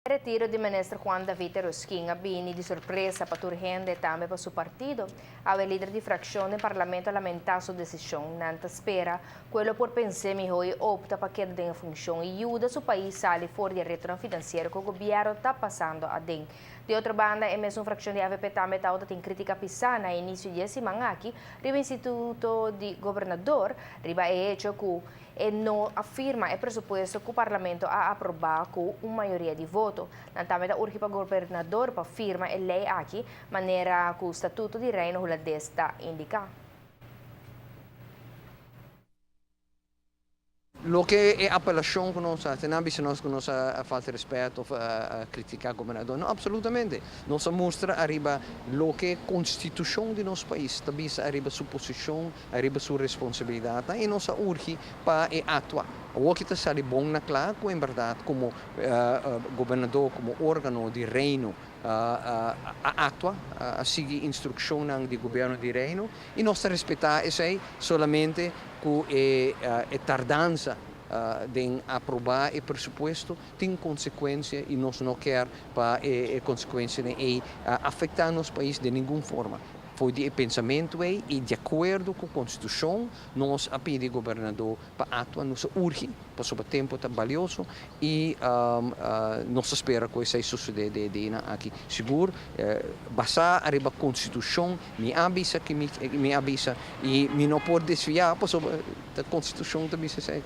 E retiro di Minister Juan David Eroskin a bini di sorpresa pa tur hende, tambe pa su partido. Awe lider di fraccion den Parlamento a lamenta su decision. Nan ta spera cu e lo por pense miho y opta pa keda den e funcion y yuda su pais sali for di e retonan financiero cu gobierno ta pasando aden. Di otro banda, e mesun fraccion di avp tambe tawata tin critica pisa na inicio di e siman aki riba instituto di gobernador riba e hecho cu E no a firma e presupuesto ku Parlamento a aprobá ku un mayoria di voto. Nan tambe ta urgi pa gobernador pa firma e lei aki manera ku Statuto di Reino Hulandes ta indiká. Loke e apelashon ku nos a hasi, nan a bisa nos ku nos a falta respet of a kritiká gobernador. No, absolutamente. Nos a mustra ariba loke konstitushon di nos pais ta bisa ariba su posishon Ariba su responsabilidatnan i nos a urgi pa e aktua. Awor ki ta sali bon na kla ku en bèrdat komo gobernador, komo órgano di Reino a aktua, a sigui instrukshonnan di gobièrnu di Reino i nos ta respetá esei, solamente ku e tardansa den aprobá e presupuesto tin konsekuensia i nos no kier pa e konsekuensianan ei afektá nos pais den ningun forma. For di e pensamentu ei i di akuerdo ku konstitushon nos a pidi gobernadó pa aktua, nos a urgi pasobra tempu ta balioso i nos ta spera ku esei sosodé den e dianan aki. Sigur basá ariba konstitushon mi a bisa ki mi a bisa i mi no por desviá pasobra ta konstitushon ta bisa esei.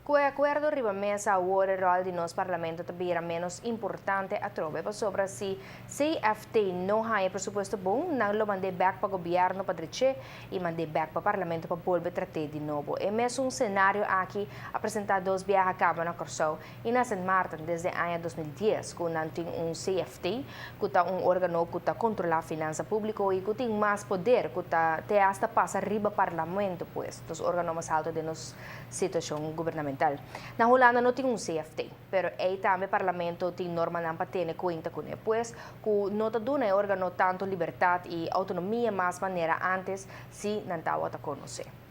Ku e akuerdo riba mesa awor e ròl di nos Parlamento ta bira ménos importante atrobe pasobra si CFT no haña e presupuesto bon, nan lo mand'é bèk pa gobièrnu pa drech'é i mand'é bèk pa Parlamento pa bolbe trat'é di nobo. E mesun senario aki a presentá dos biaha kaba na Kòrsou i na Sint Maarten desde aña 2010 ku nan tin un CFT ku ta un órgano ku ta kontrolá finansa públiko i ku tin mas poder ku ta te asta pasa riba Parlamento pues, dos órgano mas alto den nos Situashon gubernamental. Na Hulanda no tin un CFT, pero ei tambe Parlamento tin normanan pa tene kuenta kuné. Pues, ku no ta duna e organo tantu libertat i outonomia mas manera antes si nan tawata konosé.